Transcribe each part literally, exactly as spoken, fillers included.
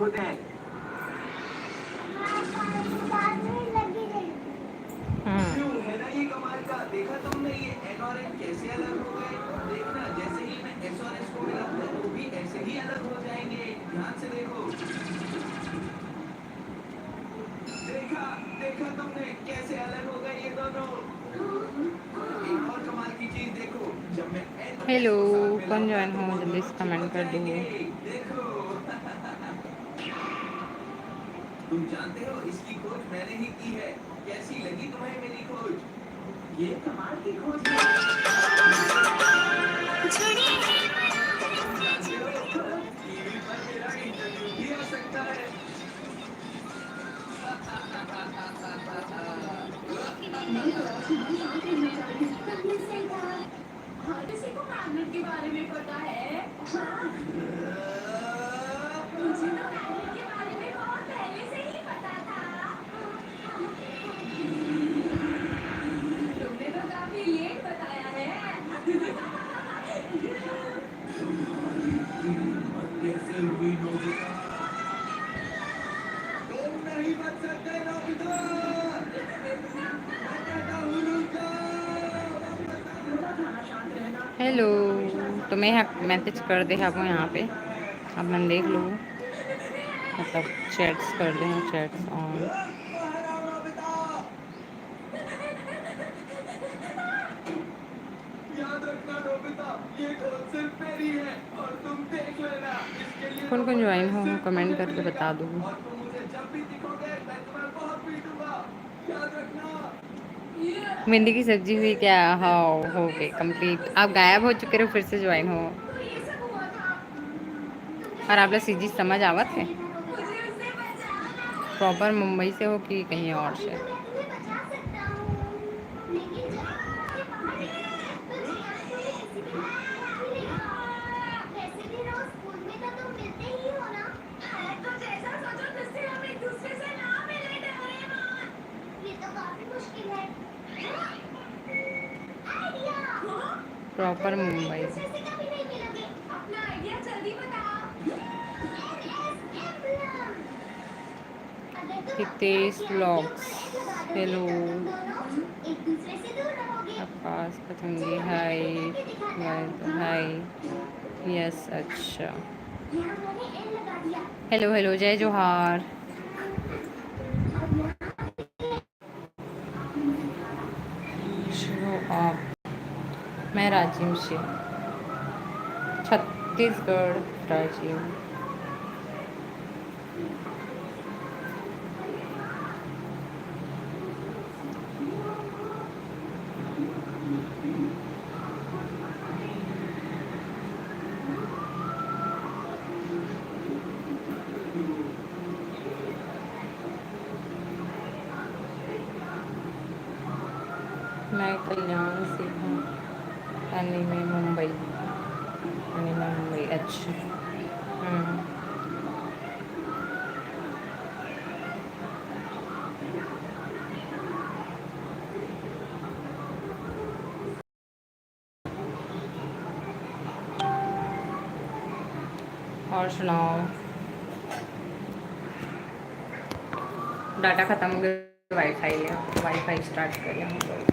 होते हैं। हम्म। क्यों, है ना ये कमाल का? देखा तुमने, ये एन और एन कैसे अलग हो गए? देखना, जैसे ही मैं एस और एस को मिलाऊंगा, वो भी ऐसे ही अलग हो जाएंगे। ध्यान से देखो। देखा, देखा तुमने, कैसे अलग हो गए ये दोनों? एक और कमाल की चीज देखो, जब मैं एन और एस हेलो, को साथ कौन मिलाऊंगा, ज्वाइन तो हो? वो जल्दी दोनों से कमेंट चिपक कर दो। जाएंगे। देखो। तुम जानते हो, इसकी खोज मैंने ही की है। कैसी लगी तुम्हें मेरी खोज? ये कमाल की खोज है। तुम जानते हो, टीवी पर मेरा इंटरव्यू भी आ सकता है। हाँ, किसी को मैग्नेट के बारे में पता है? हाँ। मुझे तो मैग्नेट के बारे में बहुत पहले से ही पता था। तुमने तो काफी लेट बताया है। कैसे हुई नोबिता? तुम नहीं बच सकते नोबिता। मैं कहता हूँ, रुक जाओ। हेलो, तो मैं यहाँ मैसेज कर दे हवं यहाँ पे, आप मन देख लो, मतलब चैट्स कर दे हैं, चैट्स ऑन। याद रखना नोबिता, ये खोज सिर्फ मेरी है और तुम देख लेना। इसके लिए कौन कौन ज्वाइन हो, कमेंट करके बता दो। और तुम मुझे जब भी दिखोगे, मैं तुम्हें बहुत पीटूंगा। याद रखना। भिंडी की सब्जी हुई क्या? हाँ, हो गई कंप्लीट। आप गायब हो चुके रहो, फिर से ज्वाइन हो। और आप ला सीजी समझ आवत हे? प्रॉपर मुंबई से हो कि कहीं और से? Proper Mumbai. Hitesh vlogs, hello. Akash Patangi, hi. Hi. Yes, अच्छा। हेलो, हेलो, जय जोहार। आप, मैं राजिम से, छत्तीसगढ़, राजिम। मैं कल्याण से हूँ, एनीमे मुंबई। एनीमे मुंबई, अच्छा। हम्म। और सुनाओ, डाटा खतम हो गया, वाईफाई ले, वाईफाई स्टार्ट करें हम लोग।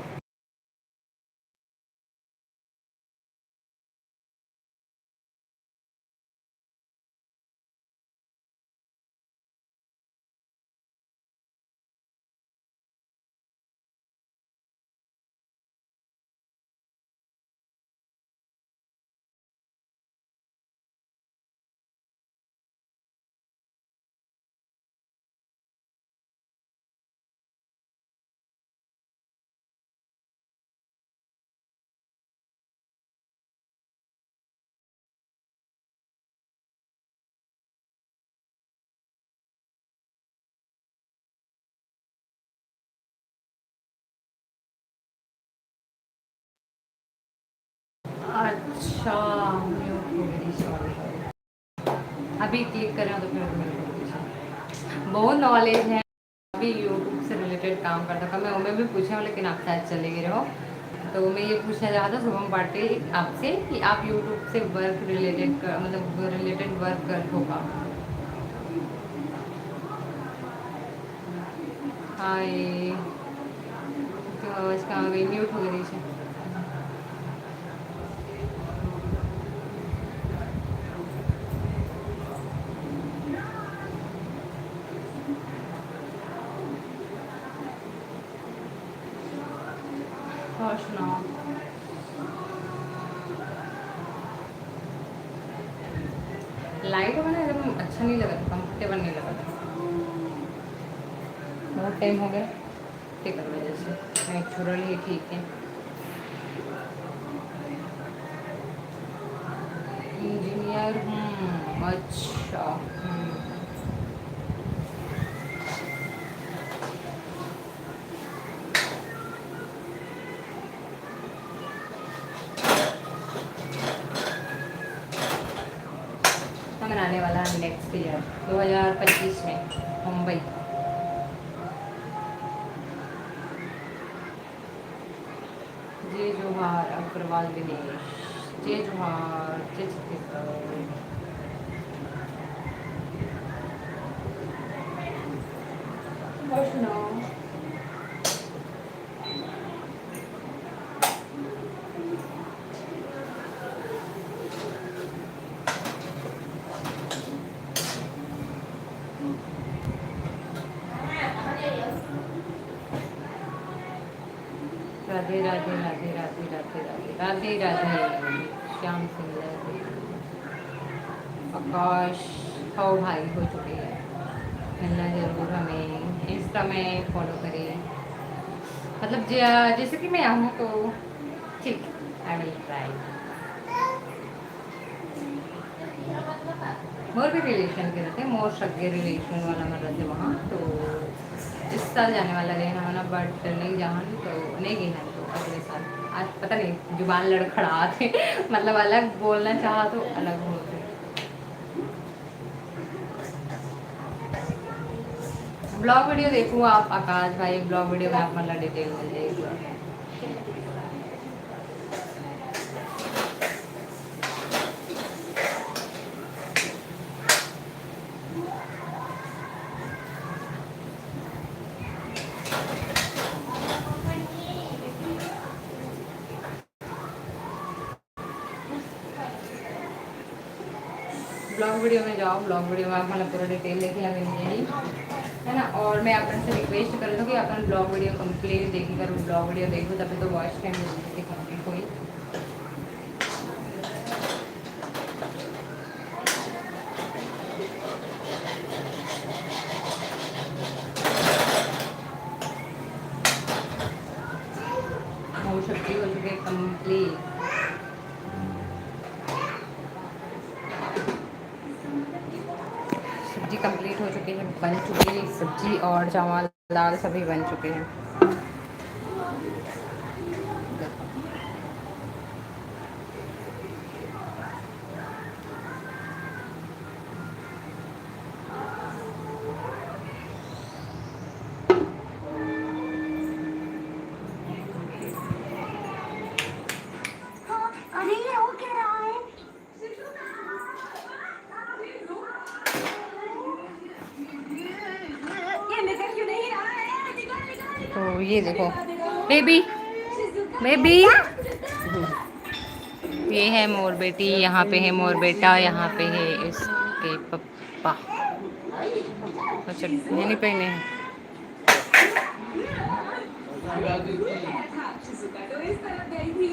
अच्छा, mute हो गई, sorry, sorry। अभी क्लिक करें तो फिर mute हो गई। बहुत नॉलेज है, अभी यूट्यूब से रिलेटेड काम करता था मैं, उमें भी पूछा हूँ, लेकिन आप शायद चले गए हो। तो मैं ये पूछना चाहता हूँ शुभम पाटिल आपसे कि आप यूट्यूब से वर्क रिलेटेड कर, मतलब रिलेटेड वर्क कर हो का? हाय। तो आवाज कहाँ गई? म्यूट हो गई थी। और सुनाओ। लाइट में ना एकदम अच्छा नहीं लगा, कंफर्टेबल नहीं लगा। बहुत टाइम हो गया, तेकर वजह से। नेचुरल ही ठीक है। इंजीनियर हूँ। अच्छा। हम्म। हम आने वाला है नेक्स्ट ईयर, दो हज़ार पच्चीस में, मुंबई। जय जोहार अग्रवाल दिनेश, जय जोहार, जय छत्तीसगढ़। और सुनाओ। राधे राधे राधे राधे राधे राधे राधे राधे। श्याम सुंदर, आकाश, हो भाई, हो चुके हैं। मिलना जरूर हमें, इंस्टा में फॉलो करें। मतलब ज-, जैसे कि मैं आऊँ तो ठीक, I will try। मोर भी रिलेशन के रहते, मोर सगे रिलेशन वाला मन रहते वहाँ, तो इस साल जाने वाला रहे ना, but नहीं जान तो नहीं गए हैं, तो अगले साल। आज पता नहीं, जुबान लड़खड़ात हे। मतलब अलग बोलना चाहा तो अलग बोलते। ब्लॉग वीडियो देखो आप, आकाश भाई, ब्लॉग वीडियो में आप मतलब डिटेल मिल जाएगी। ब्लॉग वीडियो में जाओ, ब्लॉग वीडियो में आप मतलब पूरा डिटेल देखे हमें मिलेगी, है ना। और मैं अपन से रिक्वेस्ट कर दूँ कि अपन ब्लॉग वीडियो कंप्लीट देखी करो, ब्लॉग वीडियो देखो तभी तो वॉच टाइम जल्दी से कंप्लीट होई। हो सकती हो चुके कंप्लीट। सब्जी कंप्लीट हो चुकी है, बन चुकी है सब्जी और चावल, दाल सभी बन चुके हैं। अरे, ये हो क्या रहा है? तो ये देखो, बेबी, बेबी, ये है मोर बेटी, यहाँ पे है मोर बेटा, यहाँ पे है इसके पप्पा। अच्छा, ये नहीं पहने हैं।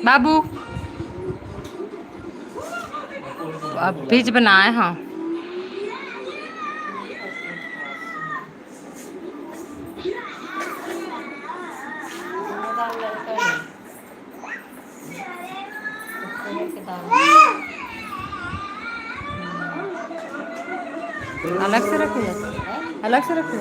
बाबू, अब बीज बनाए हाँ। अलग से रखे, अलग से रखे।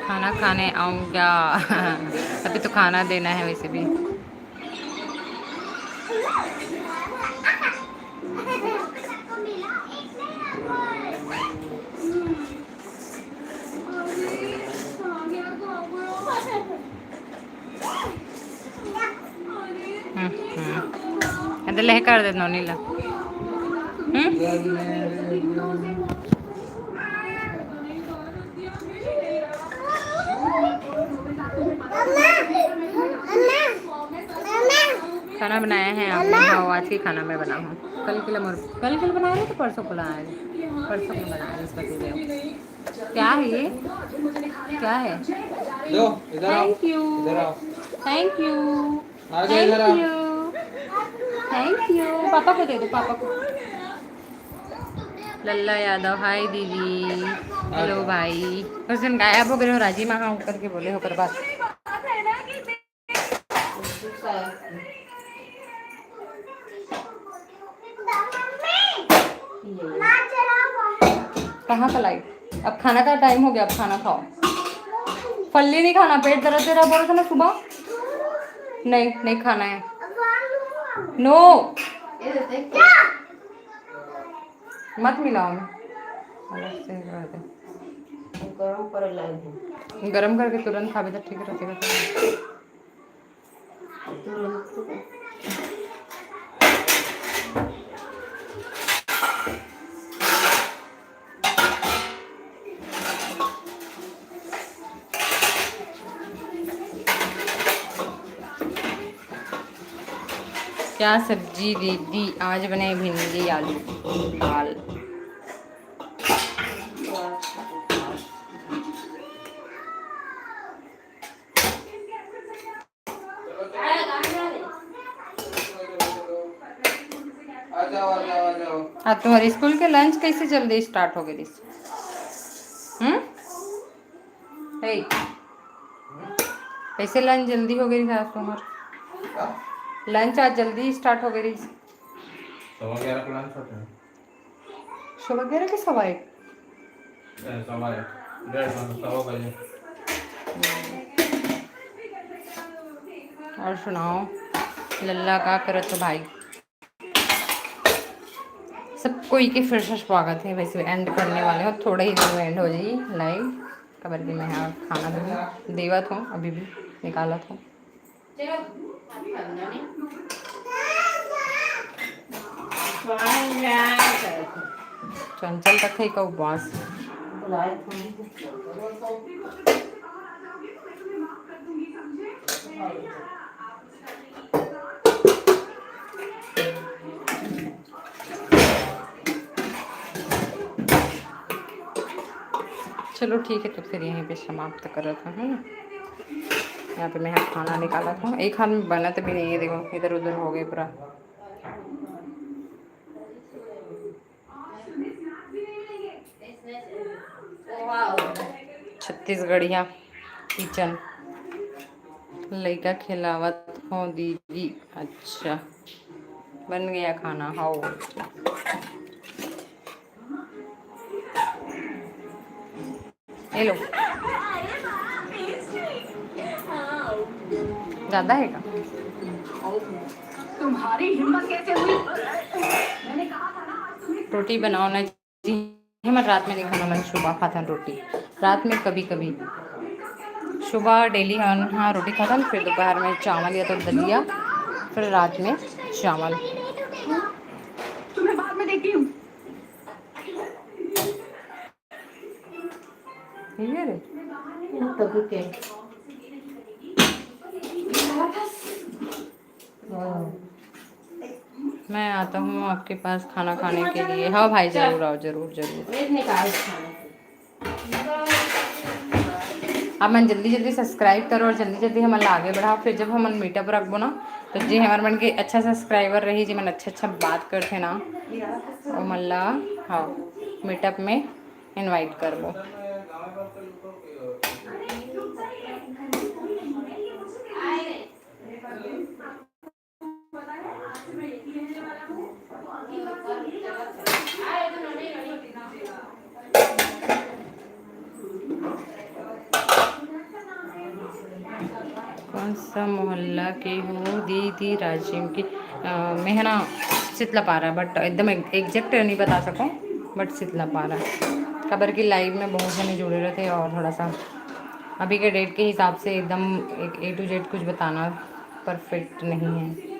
खाना खाने आऊँ क्या? अभी तो खाना देना है वैसे भी। हम्म, हम्म। अरे ले कर दे नोनी ला। हम्म? खाना बनाया है आपने? हाँ, आज की खाना मैं बना हूँ। कल के लिए मर-, कल के लिए बना रहे तो परसों को लाए, परसों को बना रहे इसका वीडियो। क्या है ये? क्या है? लो, इधर आओ। Thank you। इधर आओ। Thank you। आ जाओ इधर आओ। Thank you। Thank you। Papa को दे दो, पापा को। लल्ला यादव, हाय दीदी। हेलो भाई। उस दिन गायब हो गए हो राजी माँ, हाँ, करके बोले हो, पर बात। कहाँ का लाइट? अब खाना का टाइम हो गया, अब खाना खाओ। फल्ली नहीं खाना, पेट दर्द दे रहा, बोला था ना सुबह। नहीं, नहीं खाना है। नो। मत मिलाओ ना। अलग से कर दे। गरम करे लायक है। गरम करके तुरंत खाबे तो ठीक रहते। तुरंत। क्या सब्जी दीदी? आज बने भिंडी आलू दाल। आज तुम्हारे स्कूल के लंच कैसे जल्दी स्टार्ट हो गए रिस? हम्म? हे, कैसे लंच जल्दी हो गई आज तुम्हार? लंच आज जल्दी स्टार्ट हो गई रिस? सवा ग्यारह को लंच होता है। सवा ग्यारह के सवा एक? ए, सवा एक, डेढ़ घंटा, सवा बजे। और सुनाओ, लल्ला का करत हो भाई? सब कोई के फिर से स्वागत है। वैसे एंड करने वाले हो, थोड़ा ही दिन में एंड हो जाई लाइव, काबर कि मैं यहाँ खाना भी देवत हूँ, अभी भी निकालत हूँ। चंचल तक है का उपवास। चलो ठीक है, तो फिर यहीं पे समाप्त करत हूँ, है ना। यहाँ पे मैं खाना निकालत हूँ, एक हाथ में बनत भी नहीं है, देखो इधर उधर हो गए पूरा। छत्तीसगढ़िया किचन। लइका खिलावत हो दीदी। अच्छा, बन गया खाना। हाओ, ये लो। ज्यादा है का? तुम्हारी हिम्मत कैसे हुई? रोटी बनाओ ना जी। हमर रात में नहीं खाना, मैं सुबह खाथन रोटी। रात में कभी कभी, सुबह डेली हम, हाँ, रोटी खाथन, फिर दोपहर में चावल या तो दलिया, फिर रात में चावल। तुम्हें बाद में देखती हूँ। ये रे। तभी के। मैं आता हूँ आपके पास खाना खाने के लिए। हाँ भाई, जरूर आओ, जरूर, जरूर। आप मन जल्दी जल्दी सब्सक्राइब करो और जल्दी जल्दी हमन ला आगे बढ़ाओ। फिर जब हमन मीटअप रखबो ना, तो जे हमर मन के अच्छा सब्सक्राइबर रही, जे मन अच्छा अच्छा बात करथे ना, वो मन ला, हाँ, मीटअप में इनवाइट करबो। कौन सा मोहल्ला के हो दीदी? राजिम की, अ, मैं है ना शीतला पारा, but एकदम एग्जैक्ट नहीं बता सकूँ, but शीतला पारा, काबर कि लाइव में बहुत जने जुड़े रहते और थोड़ा सा अभी के डेट के हिसाब से एकदम ए टू जेड कुछ बताना परफेक्ट नहीं है।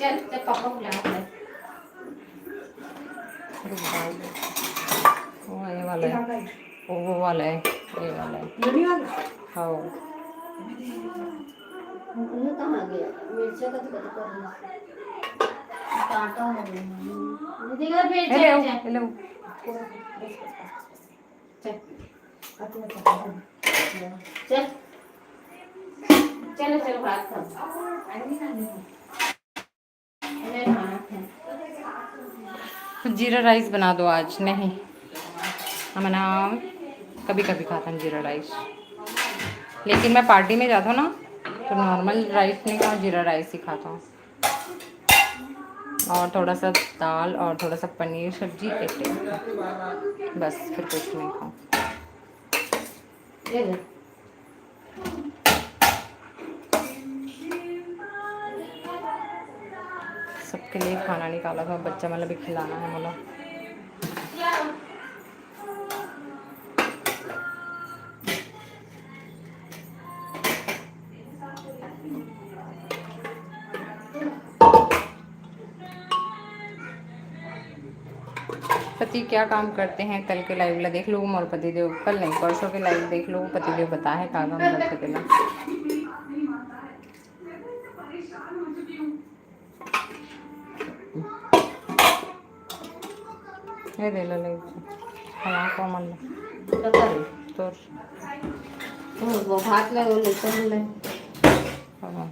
चल, चल, पापा बुला ले। रुक जा। वो ये वाला है। वो, वो वाला है। ये वाला है। हाँ। ये कहाँ गया? मिर्चा का तो कभी कर नहीं। काटा हो गया। दीदी का पेट हेलो, चला जाए। हेलो। चल। चल। चलो, चलो, भात खाओ। मैं खाना खाऊं। तो जीरा राइस बना दो आज। नहीं, हमन कभी कभी खाथन जीरा राइस, लेकिन मैं पार्टी में जाता हूँ ना, तो नॉर्मल राइस नहीं खाऊँ, जीरा राइस ही खाता हूँ। और थोड़ा सा दाल और थोड़ा सा पनीर सब्जी, एक टाइप का। बस, फिर कुछ नहीं खाऊँ। ये ले। सबके लिए खाना निकाला था, बच्चा मन ला भी खिलाना है मोला। पति क्या काम करते हैं, कल के लाइव ला देख लो, मोर पति देव, कल नहीं, परसों के लाइव देख लो, पति देव बताए का काम करते तेला। ये दे लो, ले। हमार को मन ले। पता नहीं। तोर। तो वो भात ले, वो लेकर ले। हाँ।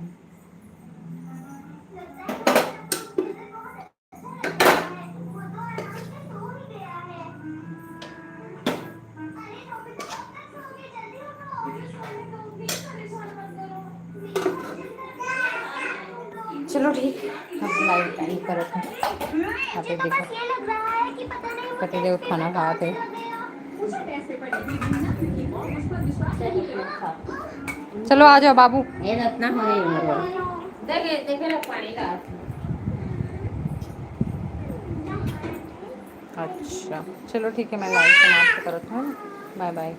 चलो ठीक, अब लाइव एंड करत हूँ। यहाँ पे देखो, पति देव खाना खात हे। चलो आ जाओ बाबू। ये रत्ना हो रही है। देखे, देखे लोग पानी का। अच्छा, चलो ठीक है, मैं लाइव समाप्त करत हूँ। बाय बाय।